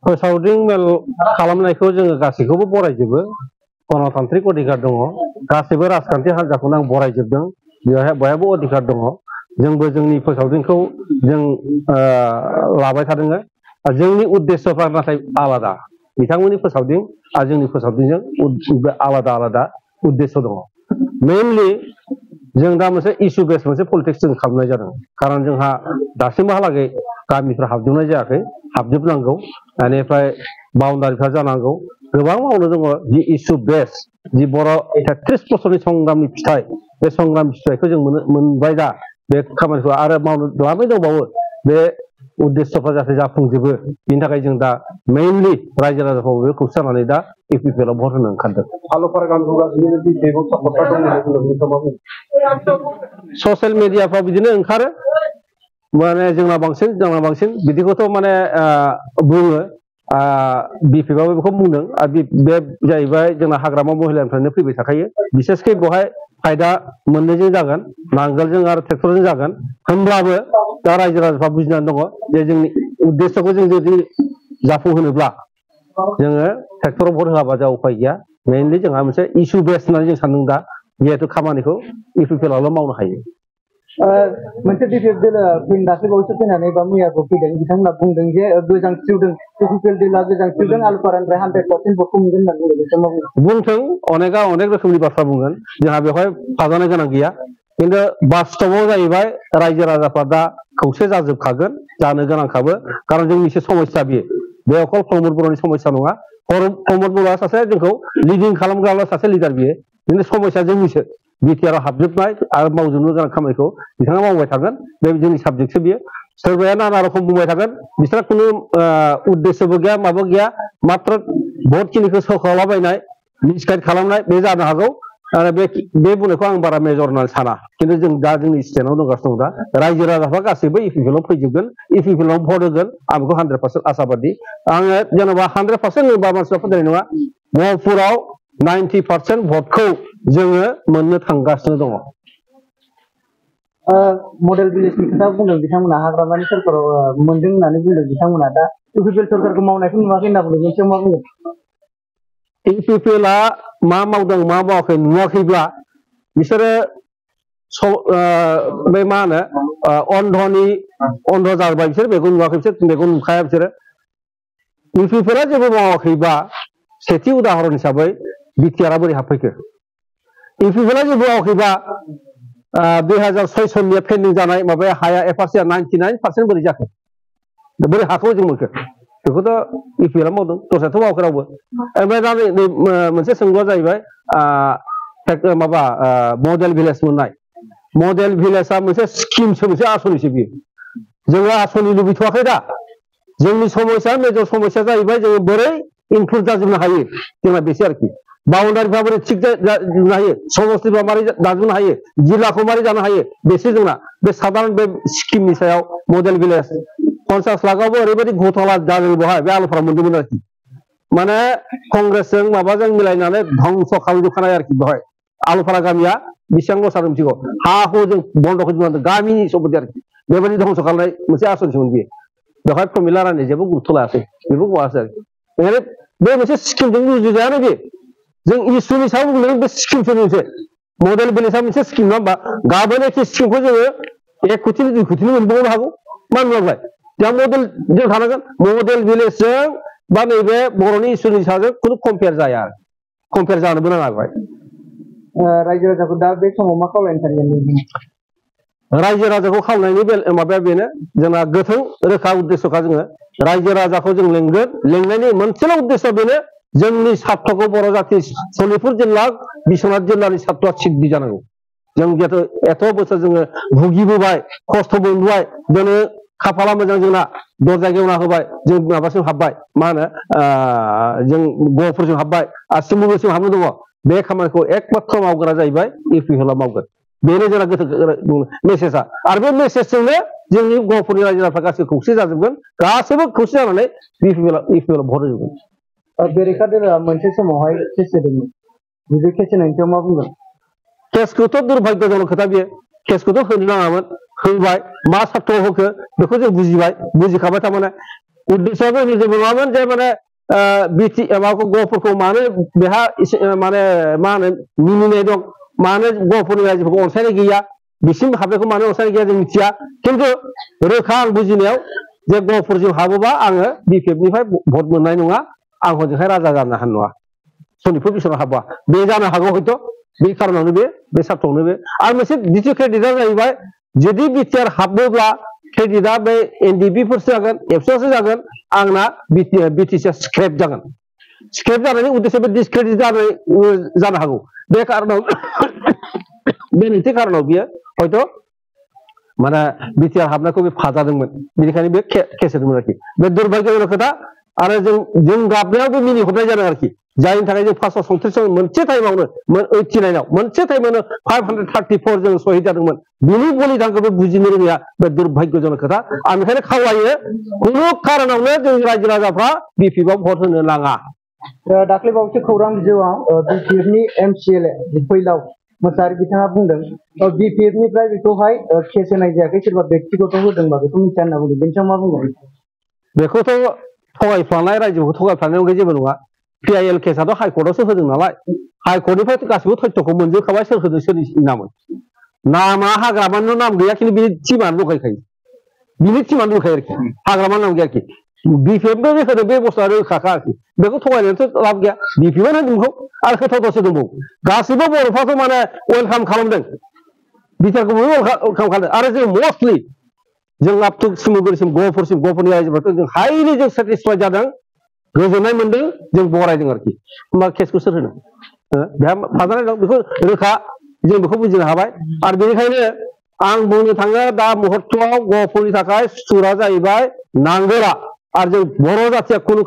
फोसावदिं मेल खालामनायखौ जोङो गासैखौबो बरायजोबो गणतान्त्रिक अधिकार दङ गासैबो राजखान्थि हान्जाखौनो आं बरायजोबदों बेवहाय बयहाबो अधिकार दङ जोंबो जोंनि फोसावदिंखौ जों लाबाय थादों जोंनि उद्देश्यफ्रा नाथाय आलादा बिथांमोननि फोसावदिं आरो जोंनि फोसावदिंजों आलादा आलादा उद्देश्य दङ मेनलि जों दा मोनसे इस्यु बेस मोनसे पलिटिक्स जों खालामनाय जादों खारन जोंहा दासिमहालागै गामिफ्रा हाबजोबनाय जायाखै हाबजोबनांगौ बेनिफ्राय बाउन्डारिफ्रा जानांगौ गोबां मावनो दङ जि इस्यु बेस जि बर' 33 बोसोरनि संग्रामनि फिथाइ बे संग्राम फिथाइखौ जों मोनबाय दा बे खामानिखौ आरो मावनो लाबाय दंबावो बे उद्देश्यफ्रा जाहाथे जाफुंजोबो बिनि थाखाय जों दा मेइनलि रायजो राजाखौ खौसे जानानै दा इउपिपिएलआव भट होनो ओंखारदों ससियेल मिडियाफ्राव बिदिनो ओंखारो माने जोंना बांसिन बिदिखौथ' माने बुङो बिपिएफआबो बेखौ बुंदों आरो बे जाहैबाय जोंना हाग्रामा महिलानिफ्रायनो फैबाय थाखायो बिसेसकै बेवहाय फायदा मोननैजों जागोन नांगोलजों आरो ट्रेक्टरजों जागोन होनब्लाबो दा रायजो राजाफ्रा बुजिनानै दङ जे जोंनि उद्देश्यखौ जों जुदि जाफुंहोनोब्ला जोङो ट्रेक्टराव भट होआबा जा उपाय गैया मेइनलि जोंहा मोनसे इस्यु बेस होननानै जों सानदों दा जिहेतु खामानिखौ इउपिपिएलआवल' मावनो हायो मोनसे बिपिएफ दोलो दासो बावैसो फैनानै बा मैयाबो फैदों बिथांमोना बुंदों जे गोजांस्रिवदों इउपिपिएल दोलोआ गोजांस्रिवदों आलुफारानिफ्राय 100% भटखौ मोनगोन होननानै बुंथों अनेक रोखोमनि बाथ्रा बुंगोन जोंहा बेवहाय फाजानो गोनां गैया खिन्थु बास्तबाव जाहैबाय रायजो राजाफ्रा दा खौसे जाजोबखागोन जानो गोनांखाबो खारन जोंनि एसे समस्या बियो बे अकल प्रमद बर'नि समस्या नङा प्रमद बर'आ सासे जोंखौ लिडिं खालामग्रा सासे लिडार बियो बिनि समस्या जोंनिसो बिटिआरआव हाबजोबनाय आरो मावजोबनो गोनां खामानिखौ बिथाङा मावबाय थागोन बे जोंनि साबजेक्टसो बियो सोरबाया नाना रखम बुंबाय थागोन बिसोरहा खुनु उद्देश्यबो गैया माबो गैया मात्र भटखिनिखौ सोखावलाबायनाय मिसगाइड खालामनाय बे जानो हागौ आरो बे बुंनायखौ आं बारा मेजर होननानै साना खिन्थु जों दा जोंनि स्टेटआव दंगासिनो दं दा रायजो राजाफ्रा गासैबो इउपिपिएलआव फैजोबगोन इउपिपिएलआव भट होगोन आं बेखौ 100% आसाबादि आङो जेनेबा 100% होनबा मानसिफ्रा फोथायनाय नङा महपुराव 90% भटखौ जोङो मोननो थांगासिनो दङ मडेल भिलेजनि खोथा बुंदों बिथांमोना हाग्रामानि सोरखाराव मोनदों होननानै बुंदों बिथांमोना दा इउपिपिएल सरकारखौ मावनायखौ नुवाखै होनना बुंदों मोनसे मा बुङो इउपिपिएलआ मा मावदों मा मावाखै नुवाखैब्ला बिसोरो बे मा होनो अन्ध जाबाय बिसोर बेखौ नुवाखै बिसोर बेखौ नुखाया बिसोरो इउपिपिएलआ जेबो मावाखैबा सेथि उदाहरन हिसाबै बिटिआरआ बोरै हाबफैखो इउपिपिएलआ जेबो मावाखैबा 2006 सननिया पेन्डिं जानाय माबाया हाया एफआरसिआ 99% बोरै जाखो बोरै हाखौ जों मोनखो बेखौथ' इउपिपिएलआ मावदों दस्रायाथ' मावाखै रावबो ओमफ्राय दा मोनसे सोंलुआ जाहैबाय माबा मडेल भिलेज मोननाय मडेल भिलेजआ मोनसे स्किमसो मोनसे आसनिसो बियो जोङो आसनि लुबैथ'वाखै दा जोंनि समस्या मेजर समस्या जाहैबाय जोङो बोरै इनक्लुड जाजोबनो हायो जोंना बेसो आरोखि बाउन्डारिफ्रा बोरै थिग जाजोबनो हायो समस्तिफ्रा मारै दाजोबनो हायो जिल्लाखौ मारै जानो हायो बेसो जोंना बे साधारन बे स्किमनि सायाव मडेल भिलेज 50 लाखआवबो ओरैबायदि घटना जादों बेवहाय बे आलुफारा मोनदोंमोन आरोखि माने कंग्रेसजों माबाजों मिलायनानै धंस खालामजोबखानाय आरोखि बेवहाय आलुफारा गामिया बेसेबां लस जादों मिथिगौ हा हु जों बन्द' खालामजोबनांदों गामिनि सम्पति आरोखि बेबायदि धंस खालामनाय मोनसे आसनिसोमोन बियो बेवहाय प्रमिला रानि जेबो गुरुत्थ' लायासै बेबो गवासै आरोखि बेखायनो बे मोनसे स्किमजों रुजुजायानो बे जों इसुनि सायाव बुंदों बे स्किमसो मोनसे मडेल भिलेजआ मोनसे स्किम नङा होमबा गाबोन एखे स्किमखौ जोङो 1 कोटि 2 कोटि मोनबावनो हागौ मा होनब्लाय दा मडेल जों थानांगोन मडेल भिलेजजों बा नैबे बर'नि इसुनि सायाव खुनु कम्पेयार जाया कम्पेयार जानोबो नाङा बेवहाय रायजो राजाखौ दा बे समाव मा खावलायनो सानगोन रायजो राजाखौ खावलायनायनि माबाया बेनो जोंना गोथौ रोखा उद्देश्यखा जोङो रायजो राजाखौ जों लेंनायनि मोनसेल' उद्देश्य बेनो जोंनि सार्थखौ बर' जाथि सनितपुर जिल्ला बिश्वनाथ जिल्लानि सार्थआ सिद्धि जानांगौ जों जिहेतु एथ' बोसोर जोङो भुगिबोबाय खस्थ' मोनबोबाय दिनै खाफाला मोजां जोंना दरजा गेवना होबाय जों माबासिम हाबबाय मा होनो जों गहपुरसिम हाबबाय आरो सिमलुसिम हाबनो दङ बे खामानिखौ एकमात्र मावग्रा जाहैबाय इउपिपिएलआ मावगोन बेनो जोंना गोथौ मेसेजआ आरो बे मेसेजजोंनो जोंनि गहपुरनि रायजो राजाफ्रा गासैबो खौसे जाजोबगोन गासैबो खौसे जानानै इउपिपिएलआव भट होजोबगोन बेरेखा दोलोआ मोनसे समावहाय केस होदोंमोन बे केस होनायनि सायाव मा बुंगोन केसखौथ' दुर्भाग्य गोनां खोथा बेयो केसखौथ' होनो नाङामोन होबाय मा सार्थआव होखो बेखौ जों बुजिबाय बुजिखाबाय थारमाने उद्देश्यआबो जेबो नङामोन जे माने बिटि माबाखौ गफोरखौ मानो बेहा माने मा होनो मिनिनाय दं मानो गफोरनि रायजोफोरखौ अनसायनाय गैया बिसिम हाबनायखौ मानो अनसायनाय गैया जों मिथिया खिन्थु रोखा आं बुजिनायाव जे गफोरजों हाबोबा आङो बिपिएफनिफ्राय भट मोननाय नङा आं हजोंहाय राजा जानो हानाय नङा सनितपुर बिसनाव हाबा बे जानो हागौ हयथ' बे खारनावनो बे सार्थआवनो बे आरो मोनसे द्वितीय क्रेडिटआ जाहैबाय जुदि बिटिआर हाबोब्ला क्रेडिटआ बे एनडिबिफोरसो जागोन एबसुआसो जागोन आंना बिटिसिआ स्क्रेप जागोन स्क्रेप जानायनि उद्देश्य बे डिसक्रेडिट जानो हागौ बे कारनाव बे नैथि कारनाव बियो हयथ' माने बिटिआर हाबनायखौ बे फाजादोंमोन बेनिखायनो बे केस होदोंमोन आरोखि बे दुर्भाग्यजनक खोथा आरो जों गाबनायावबो मिनिहरनाय जादों आरोखि जायनि थाखाय जों 537 मोनसे टाइमावनो 89 मोनसे टाइमावनो 534 जों सहिद जादोंमोन बिनि बलिदानखौबो बुजिनो रोङिया बे दुर्भाग्यजनक खोथा आं बेखायनो खावलायो खुनु कारनावनो जों रायजो राजाफ्रा बिपिएफआव भट होनो नाङा दाख्लै बावैसो खौरां बिजौआव बिपिएफनि एमसिएलए फैलाव मोसाहारि बिथाङा बुंदों बिपिएफनिफ्राय बेखौहाय केस होनाय जायाखै सोरबा बेक्तिगत होदोंबा बेखौ मिथिया होनना बुंदों बेनि सायाव मा बुंगोन बेखौथ' थगायफ्लानाय रायजोखौ थगायफ्लानायाव जेबो नङा पिआइएल केसआथ' हाइकर्टआवसो होदों नालाय हाइकर्टनिफ्राय गासिबो तथ्यखौ मोनजोबखाबाय सोर होदों सोरनि नाममोन नामा हाग्रामानिल' नाम गैया खिन्थु बिनि टिमानो दंखायो बिनि टिमानो दंखायो आरोखि हाग्रामानि नाम गैया आरोखि बिपिएफबो होदों बे बुस्थुआ रोखाखा आरोखि बेखौ थगायनायथ' लाब गैया बिपिएफआनो होदों आरो खोथावथावसो दंबावो गासिबो बर'फ्राथ' माने वेलकाम खालामदों बिटिआरखौबो वेलकाम खालामदों आरो जों मस्टलि जों आप टु सिमुगुरिसिम गहपुरनि रायजोफ्राथ' जों हाइलि जों सेटिसफाइड जादों गोजोननाय मोनदों जों बरायदों आरोखि होमबा केसखौ सोर होनो बेहा फाजानाय दं बेखौ रोखा जों बेखौ बुजिनो हाबाय आरो बेनिखायनो आं बुंनो थाङो दा मुहूर्तआव गहपुरनि थाखाय सुरा जाहैबाय नांगोला आरो जों बर' जाथिया खुनु